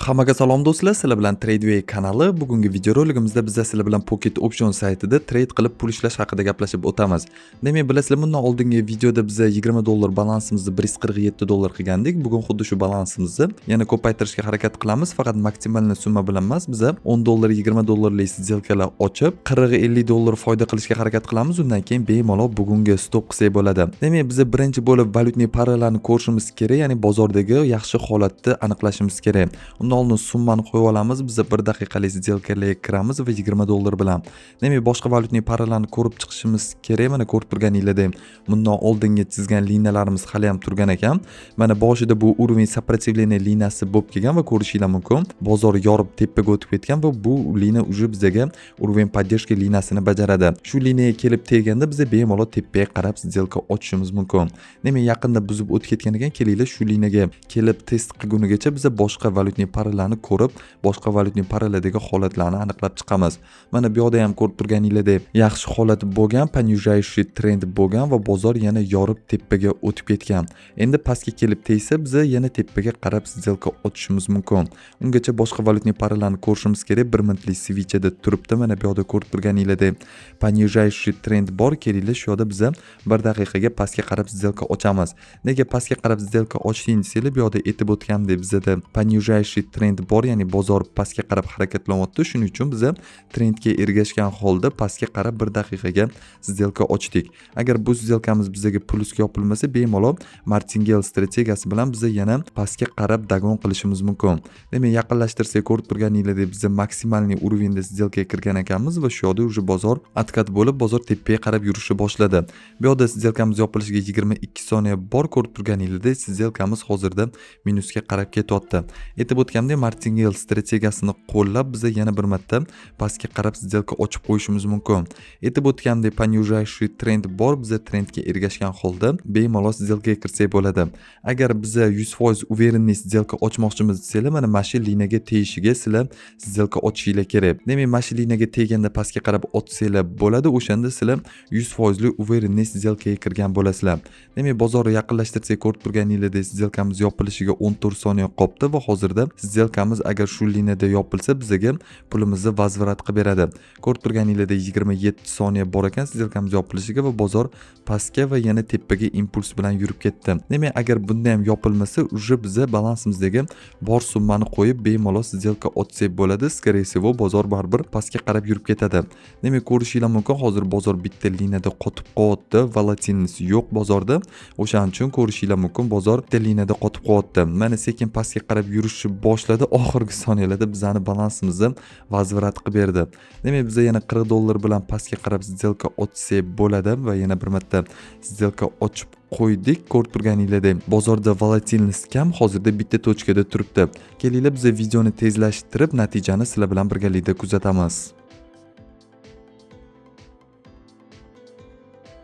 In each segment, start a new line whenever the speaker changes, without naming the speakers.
Hammaga salom do'stlar, sizlar bilan Tradeway kanali. Bugungi videoroligimizda biz sizlar bilan Pocket Option saytida trade qilib pul ishlash haqida gaplashib o'tamiz. Demak, bilasizlar, bundan oldingi videoda biz 20 dollar balansimizni 147 dollar qilgandik. Bugun xuddi shu balansimizni yana ko'paytirishga harakat qilamiz, faqat maksimal summa bilan emas, biz 10 dollar, 20 dollarlik сделка lar ochib, 40-50 dollar foyda qilishga harakat qilamiz. Undan keyin bemalol bugungi stop qilsak bo'ladi. Demak, biz birinchi bo'lib валютный пара larni ko'rishimiz kerak, ya'ni bozordagi yaxshi holatni aniqlashimiz kerak. Undan oldin summani qo'yib olamiz. Biz 1 daqiqalik сделка larga kiramiz va 20 dollar bilan. Demak, boshqa валютный пара larni ko'rib chiqishimiz kerak. Mana ko'rib turganinglardek, bundan oldingi chizgan liniyalarimiz hali ham turgan ekan. Mana boshida bu уровень сопротивления liniyasi bo'lib kelgan va ko'rishinglar mumkin. Bozor yorib tepaga o'tib ketgan va bu liniya уже bizaga уровень поддержки liniyasini bajaradi. Shu liniyaga kelib teganda biz bemalol tepaga qarab сделка ochishimiz mumkin. Demak, yaqinda buzib o'tib ketgan ekan. Kelinglar, shu liniyaga kelib test qilgunigacha biz boshqa валютный пара larni ko'rib, boshqa валютный пара lardagi holatlarni aniqlab chiqamiz. Mana bu yoqda ham ko'rib turganinglardek yaxshi holat bo'lgan, понижающий trend bo'lgan va bozor yana yorib tepaga o'tib ketgan. Endi pastga kelib tegsa, biz yana tepaga qarab сделка ochishimiz mumkin. Ungacha boshqa валютный пара larni ko'rishimiz kerak. 1 minutlik свеча da turibdi. Mana bu yoqda ko'rib turganinglardek понижающий trend bor. Kelinglar, shu yoqda biz 1 daqiqaga pastga qarab сделка ochamiz. Nega pastga qarab сделка ochding desanglar, bu yoqda aytib o'tgandek bizada понижающий trend bor, ya'ni bozor pastga qarab harakatlanyapti. Shuning uchun biz trendga ergashgan holda pastga qarab 1 daqiqaga сделка ochdik. Agar bu сделка miz bizga plyusga yopilmasa, bemalol martingale strategiyasi bilan biz yana pastga qarab догон qilishimiz mumkin. Demak, yaqinlashtirsak, ko'rib turganinglardek biz максимальный уровень da сделка ga kirgan ekanmiz va shu yoqda уже bozor откат bo'lib, bozor tepaga qarab yurishni boshladi. Bu yoqda сделка miz yopilishiga 22 soniya bor. Ko'rib turganinglardek сделка miz hozirda minusga qarab ketyapti. Aytib o'tganimdek, martingale strategiyasini qo'llab biza yana bir marta pastga qarab сделка ochib qo'yishimiz mumkin. Aytib o'tganimdek, понижающий trend bor, biza trendga ergashgan holda bemalol сделка ga kirsak bo'ladi. Agar biza 100% уверенный сделка ochmoqchimiz desanglar, mana shu liniyaga tegishiga sizlar сделка ochishinglar kerak. Demak, mana shu liniyaga teganda pastga qarab ochsanglar bo'ladi, o'shanda sizlar 100% уверенный сделка ga kirgan bo'lasizlar. Demak, bozorni yaqinlashtirsak, ko'rib turganinglardek сделка miz yopilishiga 14 soniya qolibdi va hozirda сделка miz agar shu liniyada yopilsa, bizaga pulimizni возврат qilib beradi. Ko'rib turganinglardek 27 soniya bor ekan сделка miz yopilishiga va bozor pastga va yana tepaga impuls bilan yurib ketdi. Demak, agar bunda ham yopilmasa, уже biza balansimizdagi bor summani qo'yib bemalol сделка ochsak bo'ladi. Скорее всего, bozor baribir pastga qarab yurib ketadi. Demak, ko'rishinglar mumkin, hozir bozor bitta liniyada qotib qolyapti, волатильность yo'q bozorda. O'shaning uchun ko'rishinglar mumkin, bozor bitta liniyada qotib qolyapti. Mana sekin pastga qarab yurishni boshladi. Oxirgi soniyalarda bizani balansimizni возврат qilib berdi. Demak, biza yana 40 dollar bilan pastga qarab сделка ochsak bo'ladi va yana bir marta сделка ochib qo'ydik. Ko'rib turganinglardek bozorda волатильность kam, hozirda bitta точка da turibdi. Kelinglar, biz videoni tezlashtirib natijani sizlar bilan birgalikda kuzatamiz.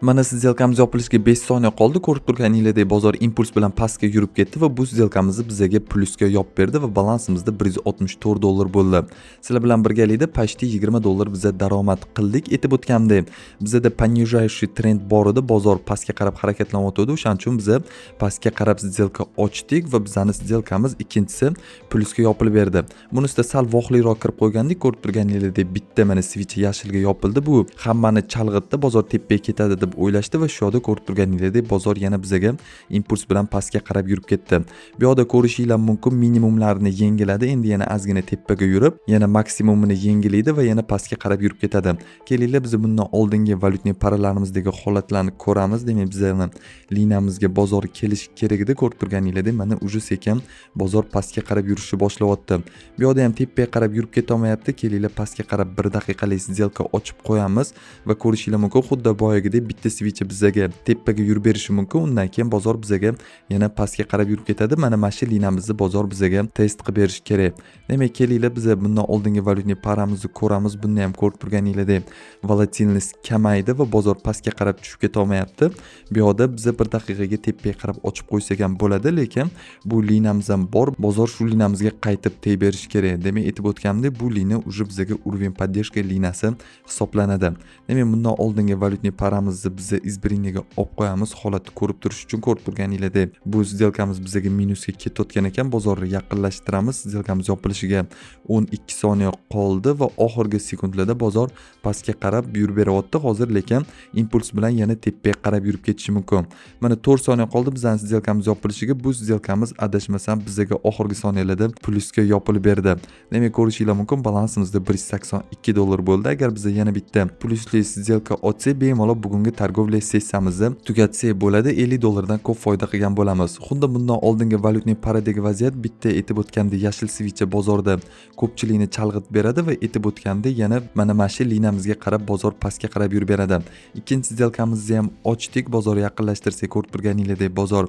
Mana сделка miz yopilishiga 5 soniya qoldi. Ko'rib turganinglardek bozor impuls bilan pastga yurib ketdi va bu сделка mizni bizaga plyusga yopib berdi va balansimizda 164 dollar bo'ldi. Sizlar bilan birgalikda почти 20 dollar biza daromad qildik. Aytib o'tganimdek, bizada понижающий trend bor edi, bozor pastga qarab harakatlanyotgandi. O'shaning uchun biza pastga qarab сделка ochdik va bizani сделка miz ikkinchisi plyusga yopilib berdi. Bunisida sal voqliroq kirib qo'ygandik. Ko'rib turganinglardek bitta mana свеча yashilga yopildi. Bu hammani chalg'itdi, bozor tepaga ketadi deb o'ylashdi va shu yoqda ko'rib turganinglardek bozor yana bizaga impuls bilan pastga qarab yurib ketdi. Bu yoqda ko'rishinglar mumkin, minimumlarni yengiladi, endi yana ozgina tepaga yurib, yana maksimumini yengilaydi va yana pastga qarab yurib ketadi. Kelinglar, biz bundan oldingi валютный пара larimizdagi holatlarni ko'ramiz. Demak, bizani liniyamizga bozor kelishi kerak edi. Ko'rib turganinglardek mana уже sekin bozor pastga qarab yurishni boshlayapti. Bu yoqda ham tepaga qarab yurib ketolmayapti. Kelinglar, pastga qarab 1 daqiqalik сделка ochib qo'yamiz va ko'rishinglar mumkin, xuddi boyagidek bitta свеча bizaga tepaga yurib berishi mumkin. Undan keyin bozor bizaga yana pastga qarab yurib ketadi. Mana shu liniyamizni bozor bizaga test qilib berishi kerak. Demak, kelinglar, biza bundan oldingi валютный пара mizni ko'ramiz. Bunda ham ko'rib turganinglardek волатильность kamaydi va bozor pastga qarab tushib ketolmayapti. Bu yoqda biza 1 daqiqaga tepaga qarab ochib qo'ysak ham bo'ladi, lekin bu liniyamiz ham bor, bozor shu liniyamizga qaytib tegib berishi kerak. Demak, aytib o'tganimdek, bu liniya уже bizaga уровень поддержка liniyasi hisoblanadi. Demak, bundan oldingi валютный пара mizni Сделкamizni biza избранныйga olib qo'yamiz, holatni ko'rib turish uchun. Ko'rib turganinglardek, bu сделкamiz bizaga minusga ketayotgan ekan. Bozorni yaqinlashtiramiz. Сделкamiz yopilishiga 12 soniya qoldi va oxirgi sekundlarda bozor pastga qarab yurib beryapti hozir, lekin impuls bilan yana tepaga qarab yurib ketishi mumkin. Mana 4 soniya qoldi bizani сделкamiz yopilishiga. Bu сделкamiz, adashmasam, bizaga oxirgi soniyalarda plyusga yopilib berdi. Demak, ko'rishinglar mumkin, balansimizda 182 dollar bo'ldi. Agar biza yana bitta plyusli сделка ochsak, bemalol bugungi торговля sessiyamizni tugatsak bo'ladi. 50 dollardan ko'p foyda qilgan bo'lamiz. Xuddi bundan oldingi валютный paradagi vaziyat, bitta aytib o'tgandek, yashil свеча bozorda ko'pchilikni chalg'itib beradi va aytib o'tgandek, yana mana shu liniyamizga qarab bozor pastga qarab yurib beradi. Ikkinchi сделкamizni ham ochdik. Bozor yaqinlashtirsak, ko'rib turganinglardek, bozor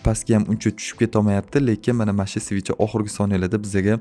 pastga ham uncha tushib ketolmayapti, lekin mana shu свеча oxirgi soniyalarda bizaga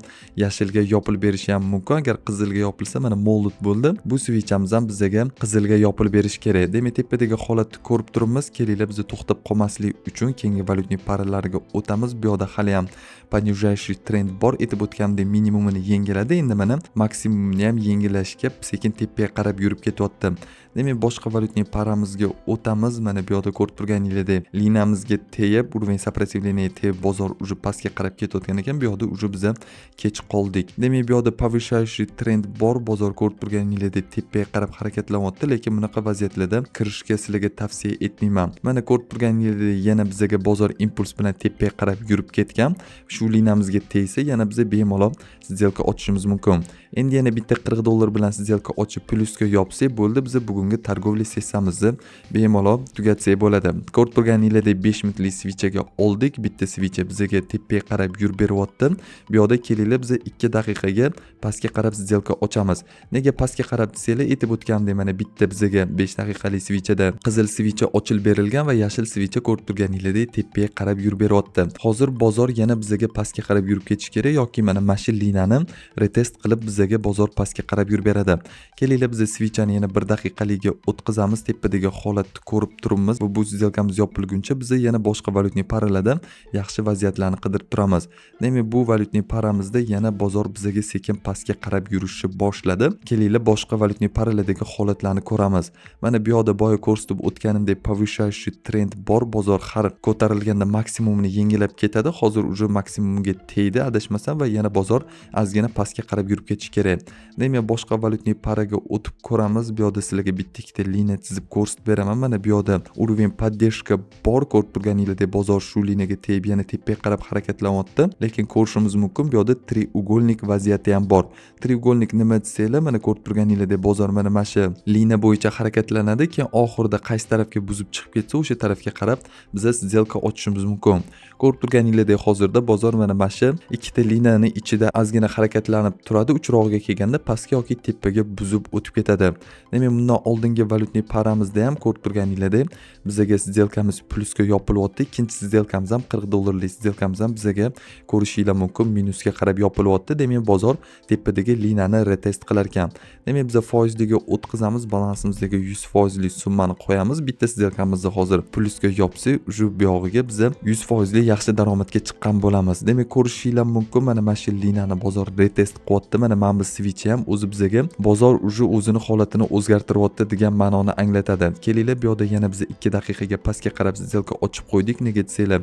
yashilga yopilib berishi ham mumkin. Agar qizilga yopilsa, mana молот bo'ldi. Bu свечаmiz ham bizaga qizilga yopilib berishi kerak. Demak, tepadagi holatni ko'rib turibmiz. Kelinglar, biz to'xtab qolmaslik uchun keyingi валютный paralarga o'tamiz. Bu yoqda hali ham понижающий trend bor. Aytib o'tganimdek, minimumini yengiladi, endi mana maksimumni ham yengilashga sekin tepaga qarab yurib ketyapti. Demak, boshqa валютный paramizga o'tamiz. Mana bu yoqda ko'rib turganinglardek, liniyamizga tegib, уровень сопротивления tegib, bozor уже pastga qarab ketayotgan ekan. Bu yoqda уже biza kech qoldik. Demak, bu yoqda повышающий trend bor. Bozor, ko'rib turganinglardek, tepaga qarab harakatlanyapti, lekin bunaqa vaziyatlarda kirishga sizlarga tavsiya etmayman. Mana ko'rib turganinglardek, yana bizaga bozor impuls bilan tepaga qarab yurib ketgan. Shu liniyamizga tegsa, yana biza bemalol сделка ochishimiz mumkin. Endi yana bitta 40 dollar bilan сделка ochib, plyusga yopsak bo'ldi, biza bugungi торговля sessiyamizni bemalol tugatsak bo'ladi. Ko'rib turganinglardek, 5 minutlik свечаga oldik. Bitta свеча bizaga tepaga qarab yurib beryapti. Bu yoqda kelinglar, biza 2 daqiqaga pastga qarab сделка ochamiz. Nega pastga qarab desanglar, aytib o'tganimdek, mana bitta bizaga 5 daqiqalik свечаda qizil свеча ochilib berilgan va yashil свеча, ko'rib turganinglardek, tepaga qarab yurib beryapti. Hozir bozor yana bizaga pastga qarab yurib ketishi kerak yoki mana shu liniyani retest qilib, bizaga bozor pastga qarab yurib beradi. Kelinglar, biza свечаni yana 1 daqiqaliga o'tkazamiz. Tepadagi holatni ko'rib turibmiz va bu сделкamiz yopilguncha biza yana boshqa валютный paralarda yaxshi vaziyatlarni qidirib turamiz. Demak, bu валютный paramizda yana bozor bizaga sekin pastga qarab yurishni boshladi. Kelinglar, boshqa валютный paralardagi holatlarni ko'ramiz. Mana bu yoqda boya ko'rsatib o'tganimdek, повышающий trend bor. Bozor har ko'tarilganda maksimumni yengilab ketadi. Hozir уже maksimumga tegdi, adashmasam, va yana bozor ozgina pastga qarab yurib ketishi kerak. Demak, boshqa валютный paraga o'tib ko'ramiz. Bu yoqda sizlarga bitta ikkita liniya chizib ko'rsatib beraman. Mana bu yoqda уровень поддержка bor. Ko'rib turganinglardek, bozor shu liniyaga tegib, yana tepaga qarab harakatlanyapti, lekin ko'rishimiz mumkin, bu yoqda треугольник vaziyati ham bor. Треугольник nima desanglar, mana ko'rib turganinglardek, bozor mana shu liniya bo'yicha harakatlanadi, keyin oxirida qaysi tarafga buzib chiqib ketsa, o'sha tarafga qarab biza сделка ochishimiz mumkin. Ko'rib turganinglardek, hozirda bozor mana shu ikkita liniyani ichida ozgina harakatlanib turadi, uchrog'iga kelganda pastga yoki tepaga buzib o'tib ketadi. Demak, bundan oldingi валютный paramizda ham, ko'rib turganinglardek, bizaga сделкamiz plyusga yopilyapti. Ikkinchi сделкamiz ham, 40 dollarlik сделкamiz ham bizaga, ko'rishinglar mumkin, minusga qarab yopilyapti. Demak, bozor tepadagi liniyani retest qilar ekan. Demak, biza foizliga o'tkazamiz, balansimizdagi 100 foizli summani qo'yamiz. Bitta сделкamizni hozir plyusga yopsak, уже buyog'iga biza 100 foizli yaxshi daromadga chiqqan bo'lamiz. Demak, ko'rishinglar mumkin, mana shu liniyani bozor retest qilyapti. Mana bu свеча ham o'zi bizaga bozor уже o'zini holatini o'zgartiryapti degan ma'noni anglatadi. Kelinglar, bu yoqda yana biz 2 daqiqaga pastga qarab сделка ochib qo'ydik. Nega desanglar,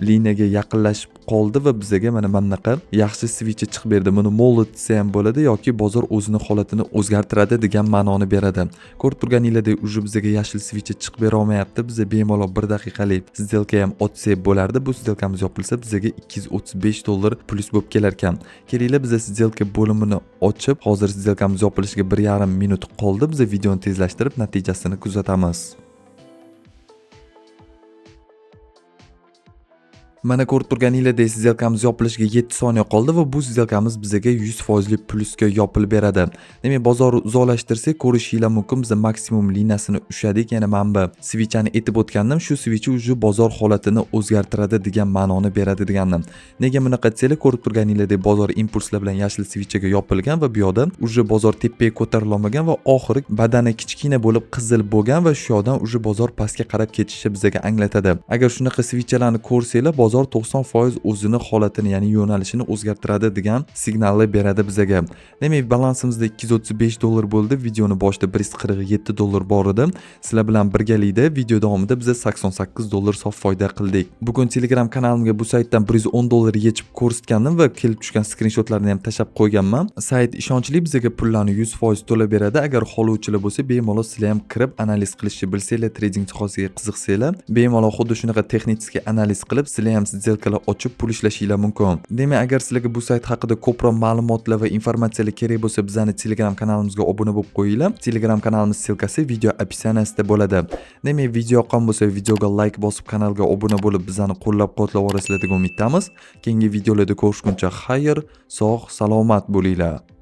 liniyaga yaqinlashib qoldi va bizaga mana bunaqa yaxshi свеча chiqib berdi. Buni молот desa ham bo'ladi yoki bozor o'zini holatini o'zgartiradi degan ma'noni beradi. Ko'rib turganinglardek, уже bizaga yashil свеча chiqib bera olmayapti. Biza bemalol 1 daqiqalik сделка ham ochsak bo'lardi. Bu сделкamiz yopilsa, bizaga 235 dollar plyus bo'lib kelar ekan. Kelinglar, biza сделка bo'limini ochib, hozir сделкamiz yopilishiga 1,5 minut qoldi. Biza videoni tezlashtirib, natijasini kuzatamiz. Mana ko'rib turganinglardek, сделкamiz yopilishiga 7 soniya qoldi va bu сделкamiz bizaga 100 foizli plyusga yopilib beradi. Demak, bozorni uzoqlashtirsak, ko'rishinglar mumkin, biz maksimum liniyasini ushladik. Yana mana bu свечаni aytib o'tgandim, shu свеча уже bozor holatini o'zgartiradi degan ma'noni beradi degandim. Nega bunaqa desanglar, ko'rib turganinglardek, bozor impulslar bilan yashil свечаga yopilgan va bu yoqda уже bozor tepaga ko'tarilolmagan va oxiri badani kichkina bo'lib qizil bo'lgan va shu yoqdan уже bozor pastga qarab ketishni bizaga anglatadi. Agar shunaqa свечаlarni ko'rsanglar, bozor bozor 90% o'zini holatini, ya'ni yo'nalishini o'zgartiradi degan signalni beradi bizaga. Demak, balansimizda 235 dollar bo'ldi. Videoni boshida 147 dollar bor edi. Sizlar bilan birgalikda video davomida biza 88 dollar sof foyda qildik. Bugun Telegram kanalimga bu saytdan 110 dollar yechib ko'rsatgandim va kelib tushgan skrinshotlarni ham tashlab qo'yganman. Sayt ishonchli, bizaga pullarni 100% to'lab beradi. Agar xohlovchilar bo'lsa, bemalol sizlar ham kirib analiz qilishni bilsanglar, trading sohasiga qiziqsanglar, bemalol xuddi shunaqa texnik analiz qilib, sizlar ham сделка lar ochib pul ishlashinglar mumkin. Demak, agar sizlarga bu sayt haqida ko'proq ma'lumotlar va informatsiyalar kerak bo'lsa, bizani Telegram kanalimizga obuna bo'lib qo'yinglar. Telegram kanalimiz ссылка si video описание sida bo'ladi. Demak, video yoqqan bo'lsa, videoga layk bosib, kanalga obuna bo'lib, bizani qo'llab-quvvatlab borasizlar degan umiddamiz. Keyingi videolarda ko'rishguncha xayr, sog' salomat bo'linglar.